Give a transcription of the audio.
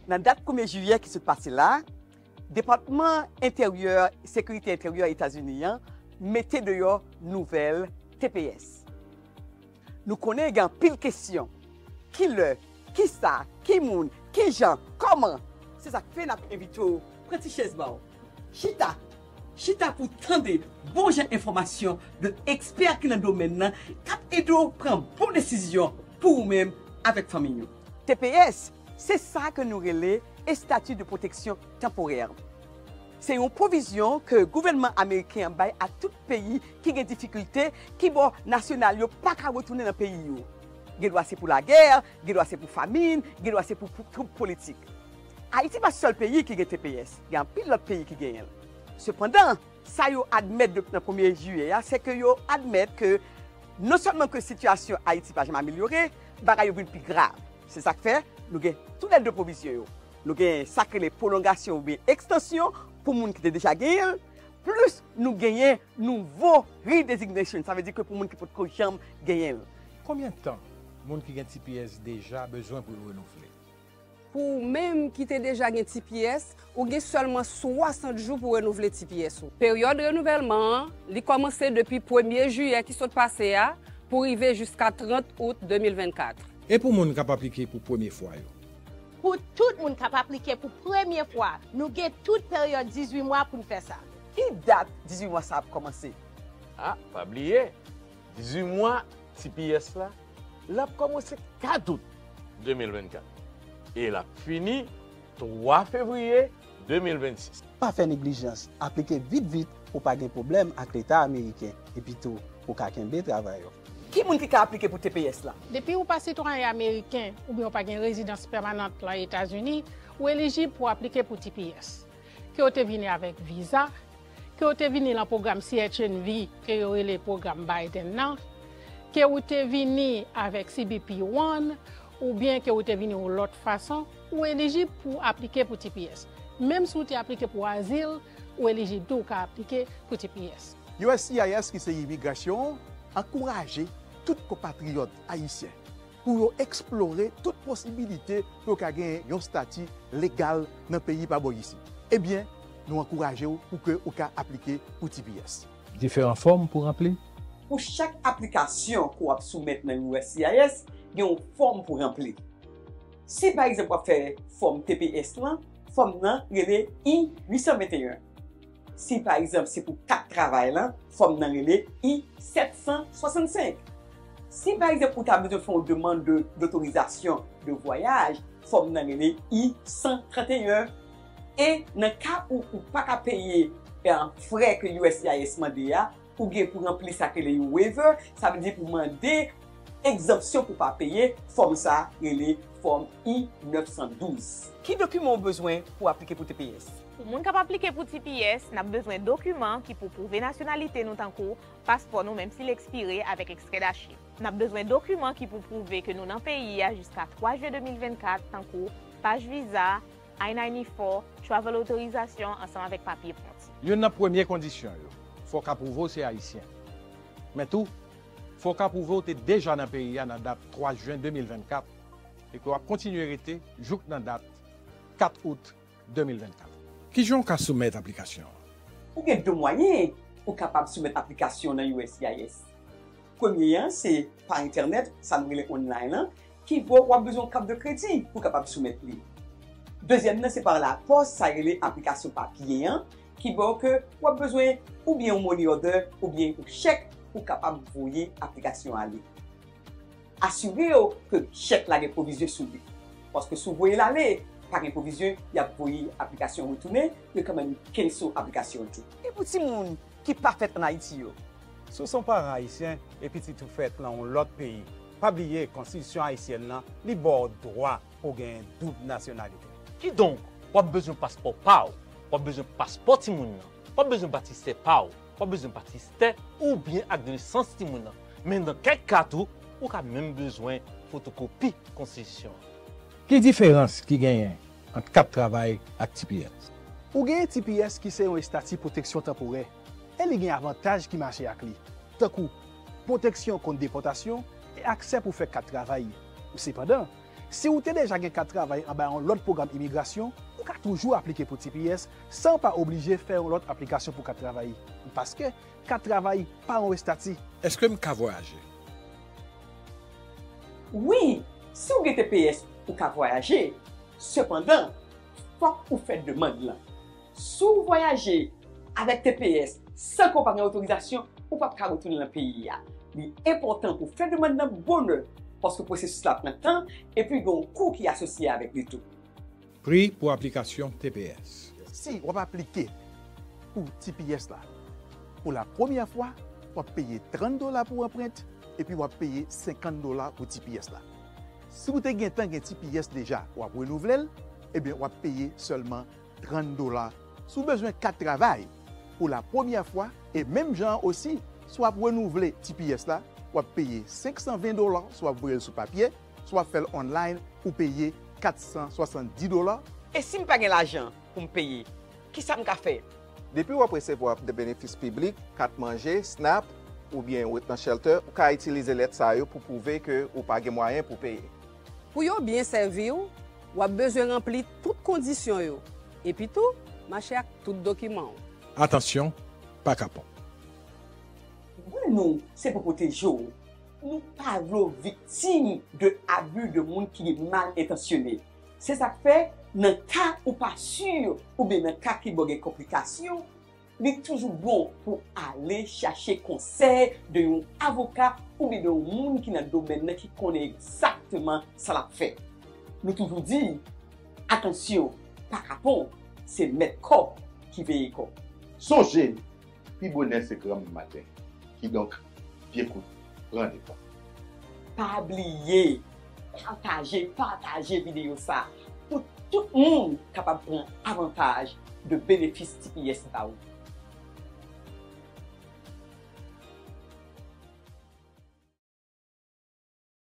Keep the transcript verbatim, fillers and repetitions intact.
Nan dat premye jiyè ki sot pase la, Depatman Enteryè, Sekirite Enteryè Etazini an mete deyò nouvèl T P S. Nou konnen gen anpil kesyon. Kilè, kisa, ki moun, kijan, kòman? Se sa k fè n ap envite w pran ti chèz ba w. Chita, chita pou w tande bon jan enfòmasyon de ekspè ki nan domèn nan k ap ede w pran bon desizyon pou ou menm avèk fanmi w. T P S, se sa ke nou rele Estati de Pwoteksyon Tanporè. Se yon pwovizyon ke gouvènman ameriken an bay a tout peyi ki gen difikilte, ki bò nasyonal yo pa ka retounen nan peyi yo. Gen dwa se pou lagè, gen dwa se pou famin, gen dwa se pou, pou twoup politik. Ayiti pa sèl peyi ki gen T P S, gen anpil lòt peyi ki genyen l. Sepandan, sa yo admèt depi nan premye jiyè a, se ke yo admèt ke non sèlman ke sitiyasyon Ayiti pa janm amelyore, bagay yo vin pi grav. Se sa k fè nou gen toulède pwovizyon yo. Nou gen sa k rele pwolongasyon oubyen ekstansyon pou moun ki te deja genyen l, plis nou genyen nouvo redesignation, sa vle di ke pou moun ki potko janm genyen l. Konbyen tan moun ki gen T P S deja bezwen pou yo renouvle? Pou ou menm ki te deja gen T P S, ou gen sèlman swasant jou pou renouvle T P S ou. Peryòd renouvèlman an, li kòmanse depi premye jiyè ki sot pase a pou rive jiska trant out de mil vennkat. E pou moun k ap aplike pou premye fwa yo? Pou tout moun k ap aplike pou premye fwa, nou gen tout peryòd dizuit mwa pou n fè sa. Ki dat dizuit mwa sa ap kòmanse? A, pa bliye, dizuit mwa T P S la, l ap kòmanse kat out de mil vennkat e l ap fini twa fevriye de mil vennsis. Pa fè neglijans, aplike vit vit pou w pa gen pwoblèm ak Leta ameriken, epi tou pou w ka kenbe travay ou. Ki moun ki ka aplike pou T P S la? Depi ou pa sitwayen ameriken oubyen ou pa gen rezidans pèmanant lan Etazini, ou elijib pou w aplike pou T P S. Ke w te vini avèk viza, ke w te vini lan pwogram C H N V ke yo rele pwogram Biden nan, ke ou te vini avèk C B P One, oubyen ke ou te vini yon lòt fason, ou elijib pou w aplike pou T P S. Menm si w te aplike pou azil, ou elijib tou, ou ka aplike pou T P S. U S C I S, ki se imigrasyon an, ankouraje tout konpatriyòt ayisyen pou yo eksplore tout posibilite pou yo ka gen yon estati legal nan peyi pa bò isit. Ebyen, nou ankouraje w pou ke ou ka aplike pou T P S. Diferan fòm pou ranpli. Pou chak aplikasyon ke w ap soumèt nan U S C I S, gen yon fòm pou ranpli. Si pa egzanp w ap fè fòm T P S lan, fòm nan rele I uit san venteyen. Si pa egzanp se pou kat travay lan, fòm nan rele I sèt san swasannsenk. Si pa egzanp ou ta bezwen fè yon demann de, dotorizasyon de vwayaj, fòm nan rele I san tranteyen. E nan ka ou, ou pa ka peye, eh, frè ke U S C I S mande a, ou gen pou ranpli sa k rele yon waiver, sa vle di pou mande egzanpsyon pou pa peye, fòm sa rele fòm I nèf san douz. Ki dokiman w bezwen pou w aplike pou T P S? Pou moun k ap aplike pou T P S, n ap bezwen dokiman ki pou pwouve nasyonalite nou, tankou paspò nou, menm si l ekspire, avèk ekstrè dachiv. N ap bezwen dokiman ki pou pwouve ke nou nan peyi a jiska twa jen de mil vennkat, tankou paj viza, I ninety-four, travel otorizasyon ansanm avèk papye fwontyè. Youn nan premye kondisyon yo, fò w ka pwouve w se Ayisyen. Men tou, fò w ka pwouve w te deja nan peyi a nan dat twa jen de mil vennkat e ke w ap kontinye rete jouk nan dat kat out de mil vennkat. Kijan w ka soumèt aplikasyon an? Ou gen de mwayen ou kapab soumèt aplikasyon nan U S C I S. Premye an se pa entènèt, sa nou rele online lan, ki bò w ap bezwen yon kat de kredi pou w kapab soumèt li. Dezyèm nan se pa lapòs, sa rele aplikasyon papye an, ki bò ke w ap bezwen oubyen yon money order oubyen yon chèk pou w kapab voye aplikasyon ale. Asire w ke chèk la gen pwovizyon sou li. Paske si w voye l ale, pa gen pwovizyon, y ap voye aplikasyon retounen, yo kanmenm cancel aplikasyon an tou. E pou timoun ki pa fèt ann Ayiti yo? Si w se yon paran ayisyen e pitit ou fèt lan yon lòt peyi, pa bliye konstitisyon ayisyèn lan, li ba w dwa pou w genyen doub nasyonalite. Kidonk, w ap bezwen paspò pa w, w ap bezwen paspò timoun nan, w ap bezwen batistè pa w, w ap bezwen batistè oubyen ak de nesans timoun nan. Men nan kèk ka tou, ou ka menm bezwen fotokopi konstitisyon an. Ki diferans ki genyen ant kat travay ak T P S? Ou genyen T P S ki se yon estati pwoteksyon tanporè, e li gen avantaj ki mache ak li, tankou pwoteksyon kont depòtasyon e aksè pou fè kat travay. Sepandan, Si w te deja gen kat travay anba yon lòt pwogram imigrasyon, ou ka toujou aplike pou T P S san w pa oblije fè yon lòt aplikasyon pou kat travay. Paske kat travay pa yon estati. Èske m ka vwayaje? Wi, si w gen T P S, ou ka vwayaje. Sepandan, fòk ou fè demann lan. Si w vwayaje avèk T P S san ke w pa gen otorizasyon, ou p ap ka retounen nan peyi a. Li enpòtan pou w fè demann nan bonè, paske pwosesis la pran tan, epi gen yon kou ki asosye avèk li tou. Pri pou aplikasyon T P S. Si w ap aplike pou T P S la pou la premyè fwa, w ap peye trant dola pou anprent, epi w ap peye senkant dola pou T P S la. Si w te gentan gen T P S deja, w ap renouvle l, ebyen w ap peye sèlman trant dola. Si w bezwen kat travay pou la premyè fwa, e menm jan an osi, si w ap renouvle T P S la, w ap peye senk san ven dola si w ap voye l sou papye, si w ap fè l online, ou peye kat san swasanndis dola. E si m pa gen lajan pou m peye, kisa m ka fè? Depi w ap resevwa de benefis piblik, kat manje, SNAP, oubyen Witness Shelter, ou ka itilize lèt sa yo pou pwouve ke ou pa gen mwayen pou peye. Pou yo byen sèvi w, w ap bezwen ranpli tout kondisyon yo. Epitou, mache ak tout dokiman w. Atansyon, pa kapon. Rwè nou se pou pwoteje w. Nou pa vle w viktim de abi de moun ki mal entansyone. Se sa k fè, nan ka ou pa si oubyen nan ka ki ba w gen konplikasyon, li toujou bon pou w ale chache konsèy de yon avoka oubyen de yon moun ki nan domèn nan ki konnen egzakteman sa l ap fè. Nou toujou di, atansyon, pa kapon, se mèt kò ki veye kò. Sonje, pi bonè se granm maten. Kidonk, vye kout, pran devan. Pa bliye pataje, pataje videyo sa pou tout moun kapab pran avantaj de benefis T P S ba ou.